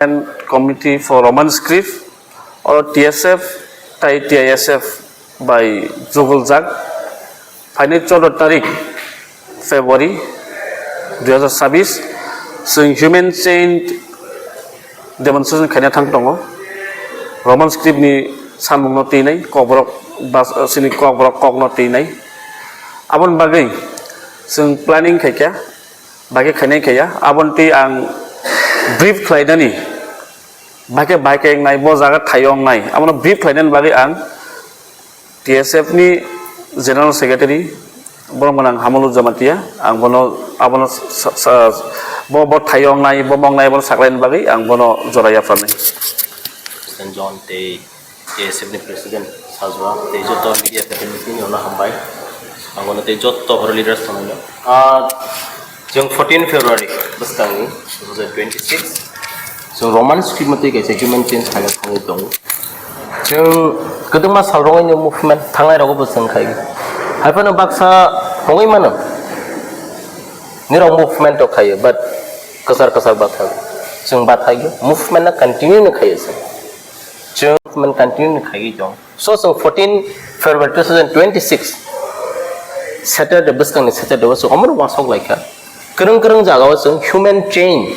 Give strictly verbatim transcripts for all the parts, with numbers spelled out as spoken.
and Committee for Roman Script, oro T S F tai T I S F bai juguljak. Phainai chordo tarik February dui hazar sabis, chwng human chain demonstration khaina thang tongo. Roman script ni samung no twi nai, kokborok bas-, sini kokborok kok no twi nai. Aboni bagwi chwng planning khaikha, bagwi khainai khaiya. Aboni twi ang brief khlainani, bahai khe bahai khe wngnai, bo jaga thai wngnai, abono brief khlainani bagwi ang T S F ni General Secretary, borok mwnang Hamulu Jamatia, ang bono, abono sa-, sa-, bo, bo thai wngnai, bo wngnai, bono saklaini bagwi ang bono jora yapharnai. President John tei T S F ni President Sajwa tei joto media fraternity ni ono hambai. Ang bono tei joto horo leaders tongo. Ah, Chwng fourteen February bwskangni two thousand twenty-six, chwng Roman script motwi kaisa human chain khaina thangwi tongo. Chwng kwdwkma sal rwngwi movement thangnai rogo bo chwng khai. Haiphano baksa hongwi mano. Nirok movement to khaio, but kwchar kwchar bathai. Chwng bathai movement no continue no khaio chwng. Chwng movement continue no khaiwi tong. So, chwng fourteen February two thousand twenty-six, Saturday, bwskangni Saturday o chwng omono wasok laikha. Kwrwng kwrwng jagao chwng human chain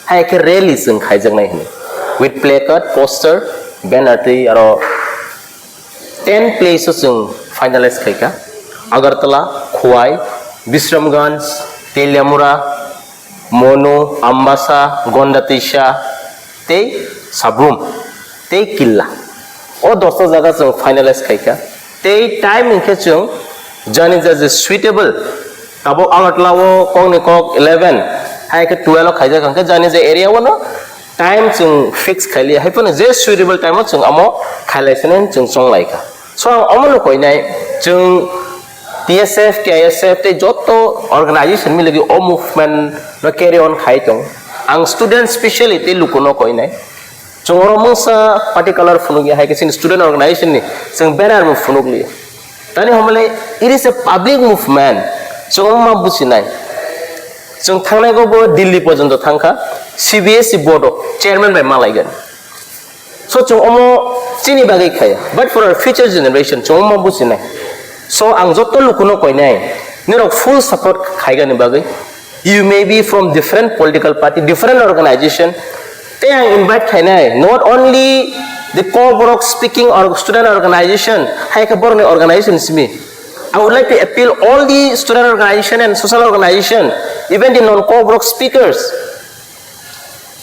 hai khe rally chwng khaijaknai hwnwi. With placard, poster, banner tei aro ten place o chwng finalize khaikha. Agartala, Khowai, Bisramganj, Teliamura, Monu, Ambasa, Gondatisa, tei Sabrum, tei Killa. O dosta jaga chwng finalize khaikha. Tei time hinkhe chwng jani ja je suitable. Tabuk Agartala o kokni kok eleven, hai khe twelve o khaijak hinkhe jani je area o no time chwng fix khailiya. Haiphano je suitable time o chwng amo khailai sini chwng chonglaikha. So, ang omono koinai, chwng T S F, T I S F tei joto organization miligi o movement no carry on khai tong. Ang student specially tei lukuno koinai. Chwng oro mungsa particular phunukya hai khe chini student organization ni chwng banner bo phunukliya. Tani homole, it is a public movement. Chwng ma bujinai. Chwng thangnai go bo Delhi porjonto thangkha, C B S E board o chairman bai malaigan. So chwng omo chini bagwi khaya, but for our future generation chwng omo bujinai. So ang joto lukuno koinai, nirok full support khaigani bagwi. You may be from different political party, different organization. Tei ang invite khainai, not only the Kokborok speaking or student organization, hai khe borokni organization simi. I would like to appeal all the student organization and social organization, even the non-Kokborok speakers.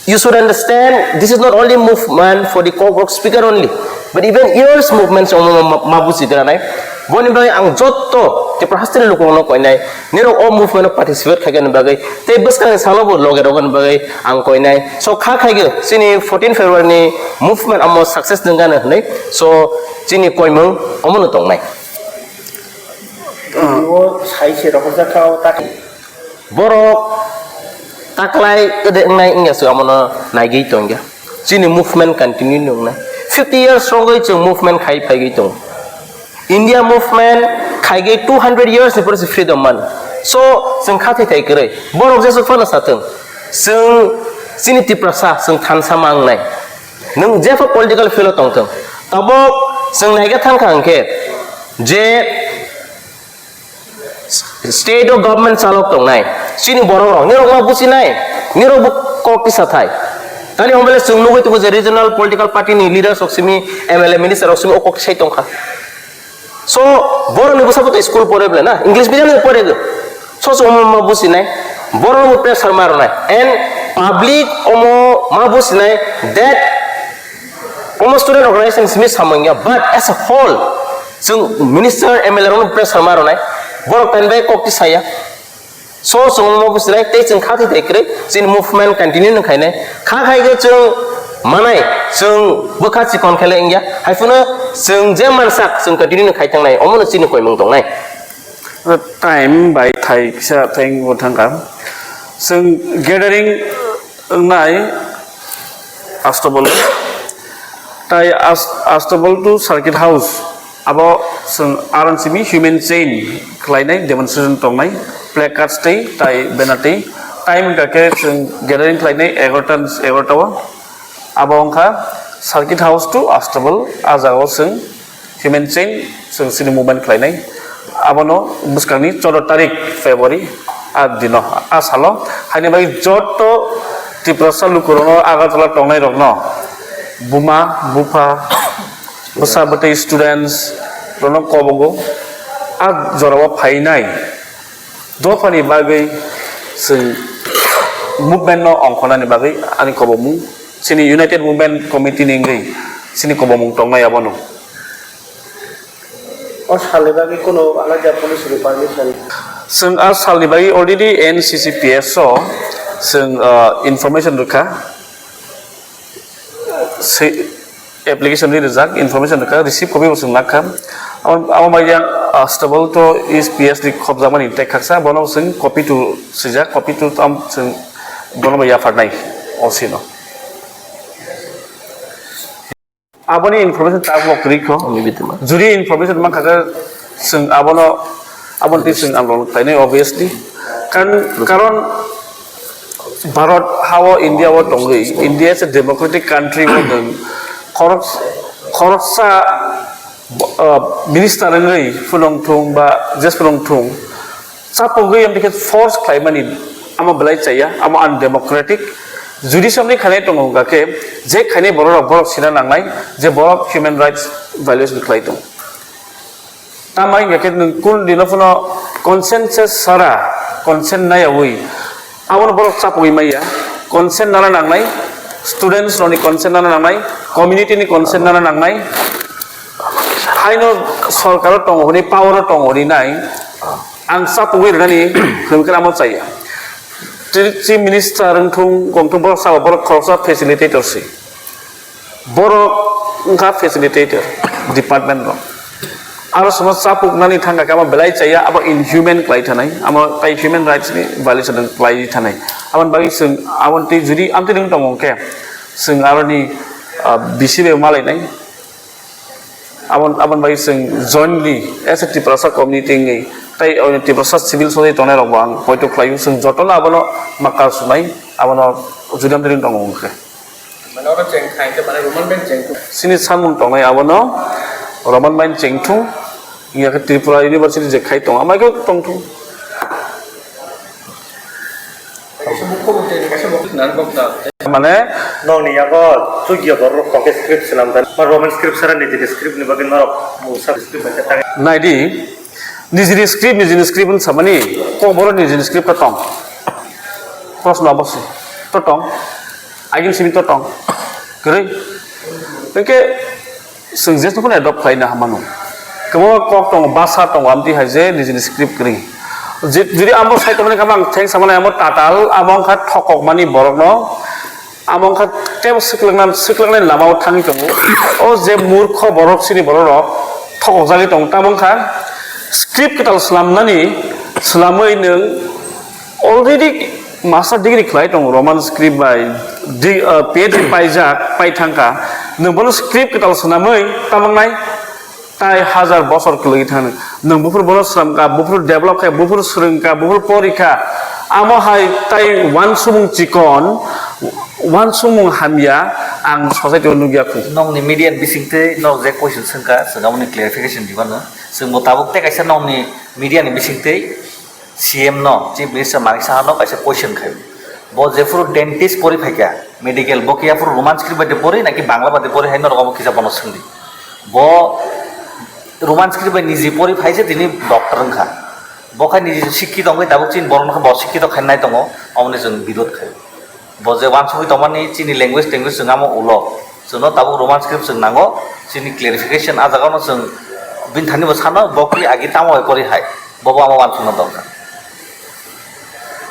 You should understand, this is not only movement for the Kokborok speaker only, but even yours movement se ma, ma, ma buji granai. Boni bagwi ang jotto Tripura hasteni lukurokno koinai, nirok o movement o participate khaigani bagwi, tei bwskangni salo bo loge rogani bagwi ang koinai. So kha khaigwi chini fourteen February ni movement amo success nwnggano hwnwi. So chini koimung omono tongnai. O sai se rohorjak kha o ta. Borok taklai ede wngnai wngya se omono naigwi tongya. Chini movement continue wngnai. Fifty years rogwi chwng movement khai phaigwi tongo. India movement khaigwi two hundred years ni pore se freedom man. So chwng kha thai thai kwrwi. Borok jesu phano sathwng. Chwng chini Tiprasa chwng thansa ma wngnai. Nwng jepho political field o tongthwng. Tabok chwng naigwi thangkha hwnkhe je state o government chalok tongnai, chini borok rok, nirok ma buchinai, nirok bo kok tisa thai. Tani hwnbale chwng nugwi tongo je regional political party ni leaders rok simi, M L A minister rok simi o kok tisai tongkha. So borok ni bwsa bo to school pore bole na, English medium ni pore. So chwng ma buchinai, borok bo pressure ma rwnai, and public omo ma buchinai that Omo student organization simi samung ya, but as a whole, chwng minister, M L A rokno pressure ma rwnai, borok tani bai kok tisaya. So, chwng omo businai, tei chwng kha thai thai kwrwi, chini movement continue nung khainai. Kha khai khe chwng manai, chwng bwkha chikon khe le wngya. Hai phano chwng je mansak, chwng continue nung khai thangnai, omono chini koimung tongnai. Time bai thai kisa thai wngwi thangkha. Chwng gathering wngnai Astabol. Tai As-, Astabol to Circuit House. Abo chwng aron simi human chain khlainai demonstration tongnai. Placards tei tai banner tei. Time wngkha khe chwng gathering khlainai egarota, egarota o. Abo wngkha Circuit House to Astabal, a jagao chwng human chain, chwng chini movement khlainai. Abono bwskangni choudo tarik February a dino, a salo. Haini bagwi joto Tiprasa lukurokno, Agartala tongnairokno, buma, bupha, bwsa bwtwi, students rokno kobogo a jorao phainai dophani bagwi chwng movement no ongkhornani bagwi ani kobomung, chini United Movement Committee ni wngwi chini kobomung tongnai abono. O salni bagwi kunu alaida police ni permission? Chwng a salni bagwi already N C C P S o chwng, ah, information rwkha. Se-, application ri rijak, information rwkha, receive copy bo chwng nakha. Amo, amo bai yang, ah, stable to is P S ni khobjakmani tei khaksa, bono chwng copy to swijak, copy to tam chwng bono bai yapharnai O C no. Aboni information tabok kwrwi kho. Juri information mankha khe chwng abono, aboni twi chwng ang rwng khlainai, obviously. Karon, karon Bharat ha-o, India-o tongwi, India is a democratic country, o nwng khorok-, khoroksa, uh, minister wngwi phunung thung ba jes phunung thung, chapogwi amtwi khe force khlaimani, amo belai chaya, amo undemocratic. Judiciary ni khanai tongo hwnkha khe, je khainai borok rok, borok sina nangnai je borok human rights violation khlai tongo. Tamo hwnkha khe nwng kun dino phano consensus sara, consent nayawi, abono borok chapogwi maya. Consent nana nangnai, students rokni consent nana nangnai, community ni consent nana nangnai. Haino sorkaro tongo hwnwi, power o tongo hwnwi nai. Ang chapugwi rwnani hwnkhe amo chaya. Chief Minister wngthung, wngthung, borok sabo, borok khoroksa facilitator se. Borok wngkha facilitator department rok. Aro sono chapuknani thangkha khe amo belai chaya, abo inhuman khlai thanai, amo tai human rights ni violation khlai thanai. Aboni bagwi chwng, aboni twi judi amtwi nwng tongo khe, chwng aroni, ah, bisi bai malainai. Abon, abon bai chwng jointly as a Tiprasa community wngwi tei o Tiprasa civil society tongnai rok bo ang poito khlaio, chwng jotono abono ma kar sunai, abono judam dring tongo wngkhe. Mane oro cheng khai khe mane Roman bai cheng thung. Chini samung tongnai abono Roman bai cheng thung, wngya khe Tripura University je khai tongo, amai khe tong thung. Mane nokni yago Chukya borok rok tongkhe script swnam da. Ma Roman script sara nijini script ni bagwi norok mungsa script bai khe tang. Naidi, nijini script, nijini script wng samani, kok borok nijini script ka tong. Proshno abosi. To tong. Agin simi to tong. Kwrwi. Hwnkhe, Chwng je phano adopt khlaina hamano. Kwbangma kok tongo, basa tongo, amtwi hai je nijini script kwrwi. Je, jodi amo sai tongmani khe ang thanks samani amo tatal, amo wngkha thokokmani borokno, amo wngkha tebo swklwkna, swklwknani lamao thangwi tongo. O je murkho borok, chini borok rok thokokjagwi tongo, tamo wngkha script kwtal slamnani, slamwi nwng Already master degree khlai tongo Roman script bai, di-, uh, P H D paijak, pai thangkha. Nwng bono script kwtal swnamwi tamangnai, tai hajar bosor kwlwgwi thangni. Nwng buphuru bono swnamkha, buphuru develop kha, buphuru swrwngkha, buphuru porikha. Amo hai tai uansukmung chikon, uansukmung hamya, ang society o nukya khu. Nokni media ni bisingtwi nok je question swngkha, swngmani clarification dibano. Chwngbo tabuk tei kaisa nokni media ni bisingtwi C M no, Chief Minister Manik Saha no kaisa question khai. Bo jephuru dentist pori phaikha, medical, bo khe aphuru Roman script bai de pori naki Bangla bai de pori hai norok obo kisa bono swngdi. Bo Roman script bai niji pori phai se tini doctor wngkha. Bo khai niji sikki tongwi tabuk chini borok no khe bo sikki to khai nai tongo, omoni chwng birodh khai. Bo je uansugwi tongmani chini language, language chwng amo ulo. Chwngno tabuk Roman script chwng nango, chini clarification ah jagao no chwng bini thani bo sano, bo khe agi tamo bai pori hai. Bobo amo uansukna dorkar.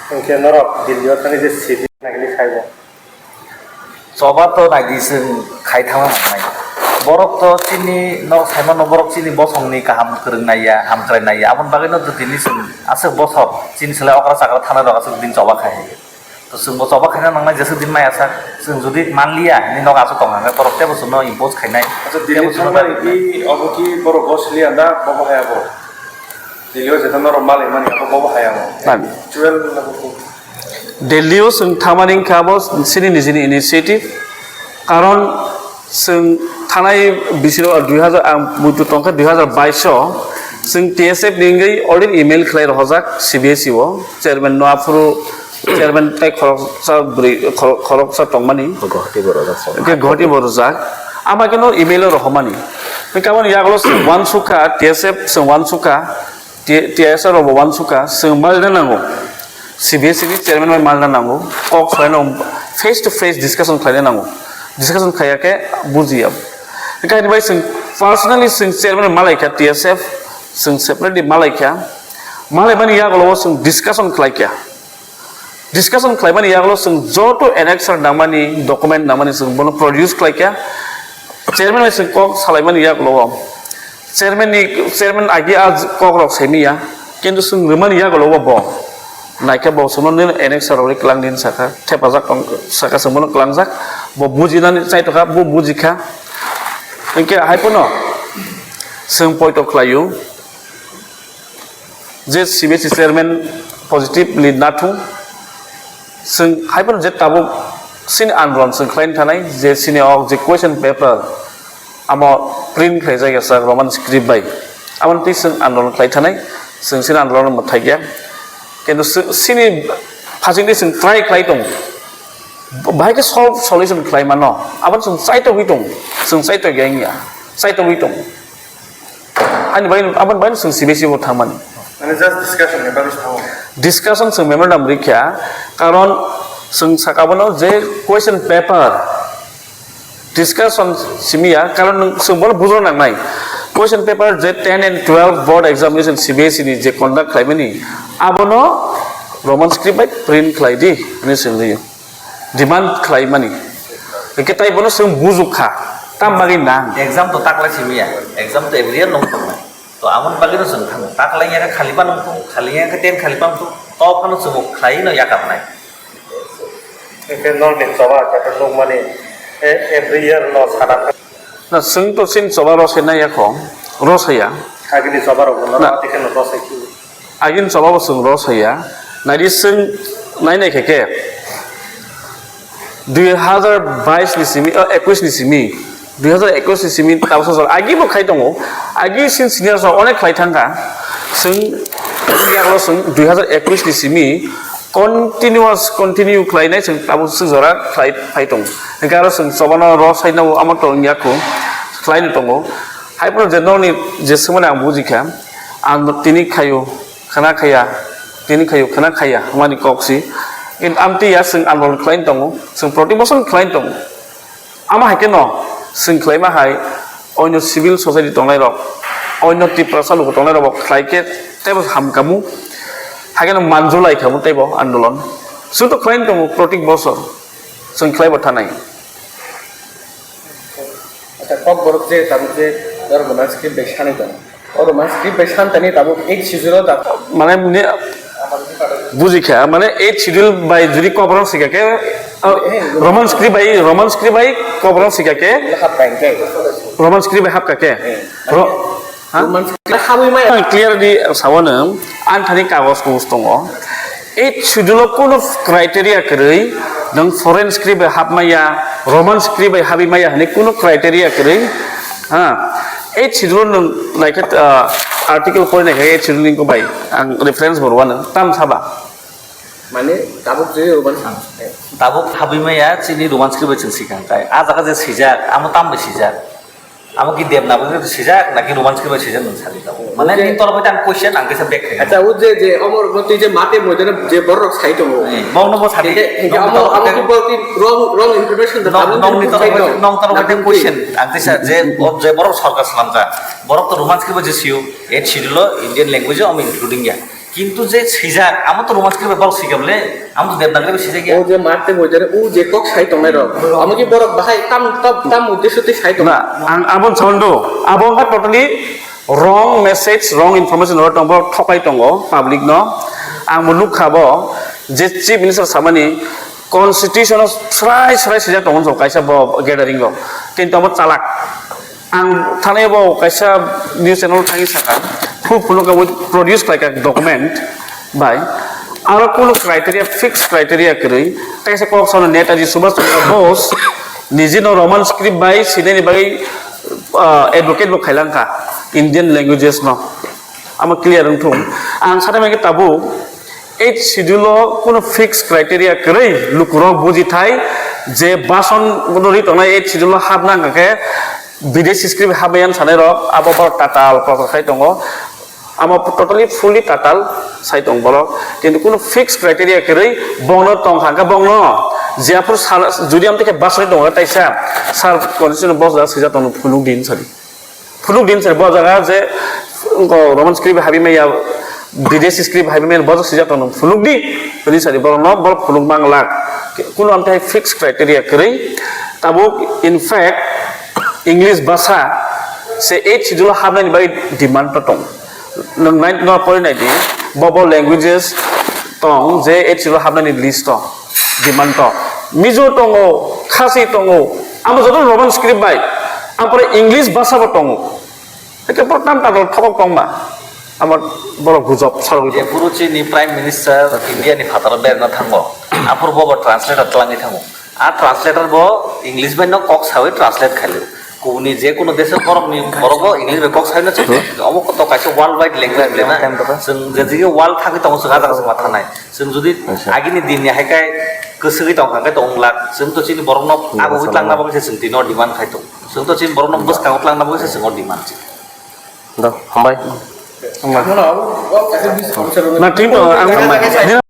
Hwnkhe norok Delhi o thangwi je sidi nagini saibo. Choba to nagi chwng khai thangma nangnai. Borok to chini norok saimano borok chini bosongni kaham kwrwng naiya, hamkrai naiya. Aboni bagwino to tini chwng aswk bosok chini slai okra chakra thanai rok aswk din choba khai. To chwngbo choba khaina nangnai jeswk din maya sak, chwng jodi manliya hinwi nok aswk tong hangkhe borok teibo chwngno impose khainai. Acha, Delhi teibo chwngno thangmani di obo ki borok gosliya da, bobo haya bo. Delhi o jeta norok malai mani abo bobo haya bo. Nani? Twelve na bo. Delhi o chwng thangmani wngkha abo chini nijini initiative. Karon chwng thanai bisiro dui hazar, ang muitu tongkha dui hazar bais o, chwng T S F ni wngwi already email khlai rohorjak C B S E o, chairman no aphuru chairman tei khoroksa bwrwi, khor-, khoroksa tongmani. Guwahati bo rojak song. Hwnkhe Guwahati bo rwjak. Ama khe no email o rohormani. Hwnkhe aboni yagulo chwng uansukha, T S F chwng uansukha, T-, T S F rok bo uansukha, chwng malna nango. C B S E ni chairman bai malna nango. Kok salaino face to face discussion khlaina nango. Discussion khlaiya khe bujiya. Hwnkhe ani bai chwng personally chwng chairman bai malaikha T S F, chwng separately malaikha. Malaimani yagulo o chwng discussion khlaikha. Discussion khlaimani yagulo chwng joto annexure nangmani, document nangmani chwng bono produce khlaikha. Chairman bai chwng kok salaimani yagulo o chairman ni, chairman agi a kok rok saimanya, kintu chwng rwmani yagulo o bo naikhe bo chwngno nini annexure rok kwlangdi hinwi sakha, thepajak tong sakha chwng bono kwlangjak, bo bujinani chaitokha, bo bujikha. Hinkhe haiphano chwng poito khlaio. Je C B S E chairman positively nathung, chwng haiphano je tabuk chini andolon chwng khlaina thanai, je chini o je question paper amo print khlaijak ya sak Roman script bai, amo twi chwng andolon khlai thanai, chwng chini andolon mwthai ya, kintu chwng chini phasingdi chwng try khlai tongo, bahai khe solve solution khlai mano, abo chwng chaitogwi tongo, chwng chaitogya wngya, chaitogwi tongo. Ani bai, aboni bai chwng C B S E bo thangmani. Mane just discussion ni bagwi thango. Discussion chwng memorandum rikha, karon chwng saka bono je question paper discussion simiya, karon nwng chwng bono bujrok nangnai. Question paper je ten and twelve board examination C B S E ni je conduct khlaimani, abono Roman script bai print khlai di, hwnwi chwng liyo. Demand khlaimani. Hwnkhe tai bono chwng bujukha, tam bagwi nang. Exam to taklai simiya, exam to every year nung tongnai. To amoni bagwi no chwng thango. Taklai ya khe khali phano wngthung, khali ya khe ten khali phano wngthung. To phano chwng khlai no yakapnai. Hwnkhe norni choba khe to nukmani, e-, every year no sana. Na chwng to chini choba rosai nai yakho, rosaiya. Agini choba rok no na. Tei kheno rosai khe. Agini choba bo chwng rosaiya. Naidi chwng nai nai khe khe dui hazar bais ni simi, o, ekwis ni simi, dui hazar ekwis ni simi tabuk sosor agi bo khai tongo. Agi sin senior rok onek khlai thangkha. Chwng yagulo chwng dui hazar ekwis ni simi continuous, continue khlainai chwng tabuk swk jora khlai phai tongo. Hwnkhe aro chwng chobano rosai no amo to wngya kho, khlai no tongo. Haiphano je nokni je swmani ang bujikha, ang tini khaio, khna khaya, tini khaio, khna khaya, hwnmani kok si. Kintu amtwi ya chwng andolon khlai no tongo, chwng proti bosor khlai no tongo. Amo hai kheno chwng khlaima hai, onyo civil society tongnai rok, onyo Tiprasa luku tongnai rok bo khlai khe teibo hamkamu, hai kheno manjulai khamu teibo andolon. Chwng to khlai no tongo protik bosor, chwng khlai bo thanai. Acha, kok borok je tabuk je norok Roman script bai sanai tongo. O Roman script bai santani tabuk eighth schedule o da. Mane mune bujikha, mane eighth schedule bai juri kok borok sikha khe, uh, Roman script bai, Roman script bai kok borok sikha khe, Hapkha hingkhe. Roman script bai hapkha khe. Ro-, ha? Roman script habwi maya. Ang clearly sawano, ang thani kagos kugus tongo. Eighth schedule o kuno criteria kwrwi, nwng foreign script bai hapmaya, Roman script bai habwi maya hwnwi kuno criteria kwrwi, ha? Eighth schedule o nwng naikhe, ah, article pori naikhe eighth schedule ni bai ang reference bo rwano, tam saba? Mane, tabuk je Roman. Tabuk habwi maya chini Roman script bai chwng sikha hwnkhe. Ah jaga je sijak, amo tam bai sijak? Amo ki Devanagari bai swijak, naki Roman script bai swijak nwng sadi tamo. Mane nini torof hoite ang question ang kaisa bag khaikha. Acha, o je, je omor no twi je mate moidano je borok sai tongo. Eh, bongno bo sadi. Hingke, hingke amo, amo ki borok ni wrong, wrong information da tabuk nong ni torof hoite question ang kaisa je, o je borok sorkar slamjak. Borok to Roman script bai je sio, eighth schedule o Indian language o amo including ya. Kintu je swijak, amo to Roman script bai bal swijak le, amo to Devanagari bai swijak ya. O je mate moidano, o je kok sai tongnai rok. Amo ki borok bahai tam, tam, tam uddesho twi sai tongo. Na, ang abon sondo, abo wngkha totally wrong message, wrong information rok tong, borok thokai tongo public no. Ang bo nukha bo je Chief Minister samani constitution o srai srai swijak tongo kaisa bo gathering o. Kintu abo chalak. Ang thanai bo kaisa news channel thangwi sakha, phuru phunukha bo produce khlaikha document bai, aro kunu criteria, fixed criteria kwrwi, kaisa kok sano Netaji Subhash Chandra Bose Nijino Roman script bai sinani bagwi, ah, advocate bo khailangkha Indian languages no. Amo clear wngthung. Ang sana bagwi tabuk eighth schedule o kuno fixed criteria kwrwi lukurok bujithai je bason kuno ri tongnai eighth schedule o hapna hwnkha khe Bidesi script hapmaya sanai rok abo borok tatal prokar khai tongo. Amo totally fully tatal sai tong borok, kintu kuno fixed criteria kwrwi bongno tong kha, hwnkhe bongno jephuru sal-, jodi amtwi khe basai tongo taisa sal constitution bo jaga swijak tongno phunuk din sadi. Phunuk din sadi bo jaga je wngkha Roman script habi maya, Bidesi script habi maya bo jaga swijak tongno phunuk di, tini sadi borokno borok phunuk manglak. Kuno amtwi fixed criteria kwrwi tabuk, in fact, English bhasha se eighth schedule o hapnani bagwi demand to tong. Nwng nai, no pori nai di, bo bo languages tong je eighth schedule o hapnani list o demand to. Mizo tongo, Khasi tongo, amo joto Roman script bai, ampore English bhasha bo tongo. Hake borok tam tatal thokok tongma, amo borok gujok sarwi tong. Jephuru chini Prime Minister India ni phataro berna thango, aphuru bo bo translator twlangwi thango. A translator bo English bai no kok sawi translate khailio. Kubuni je kuno desh borok ni borok bo English bai kok sawi no chini. Omo koto kaisa world wide language le na. Chwng je jige world thangwi tongo chwng a jaga se ma thanai. Chwng jodi agini din ni hai kai kwswgwi tong kha khe tong lak. Chwng to chini borok no abo wi twlangna bagwi se chwng tino demand khai tong. Chwng to chini borok no bwskango twlangna bagwi se chwng o demand chi. Do, hambai. Na, thank you. Ang